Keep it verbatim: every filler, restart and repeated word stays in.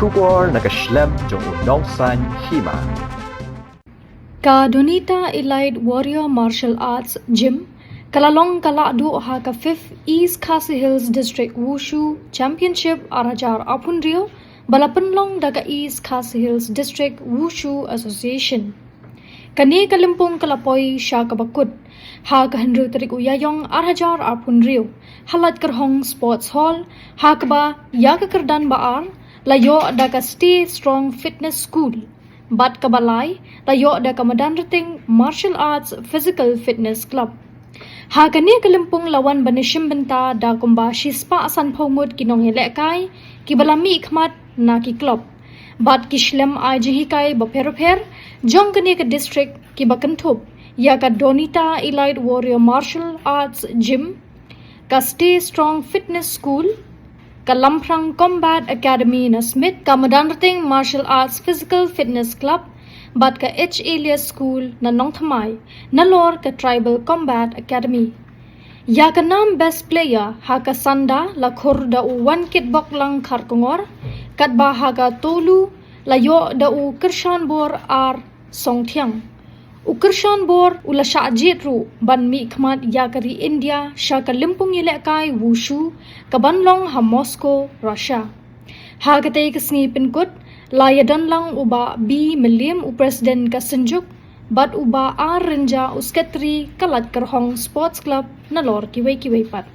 Khubor na ka shlem jong u nongsaiñ hima. Ka Donita Elite Warrior Martial Arts Gym ka la long ka lahduh ha ka fifth East Khasi Hills District Wushu Championship ar hajar arphew hynriew ba la pynlong da ka East Khasi Hills District Wushu Association. Kane ka lympung ka la poi sha kaba kut ha ka hynriew tarik u Ïaïong ar hajar arphew hynriew ha Laitkyrhong Sports Hall, ha kaba ïa ka kyrdan ba ar la ïoh da ka Stay Strong Fitness School, bad kaba lai la ïoh da ka Madanrting Martial Arts Physical Fitness Club. Ha kane ka lympung la wan ban ïashim bynta da kumba shispah sanphew ngut ki nongïalehkai kiba la mihkhmat na ki club bad ki shlem ai jinghikai bapher bapher jong kane ka district, kiba kynthup ïa ka Donita Elite Warrior Martial Arts Gym, ka Stay Strong Fitness School, ka Lamphrang Combat Academy na Smit, ka Madanrting Martial Arts Physical Fitness Club, bad ka H Elias School na Nongthymmai, nalor ka Tribal Combat Academy. Ïa ka nam Best Player ha ka sanda la khur da u Wankitboklang Kharkongor, katba ha ka tolu la ïoh da u Kyrshanbor R Songthiang. U Kyrshanbor u la shah jied ruh ban mihkhmat ïa ka ri India sha ka lympung ïalehkai Wushu kaban long ha Moscow, Russia. Ha katei ka sngi pynkut la ïadon lang u Bah B Mylliem, u President ka Synjuk, bad u Bah R Rynjah, u Secretary ka Laitkyrhong Sports Club, nalor kiwei kiwei pat.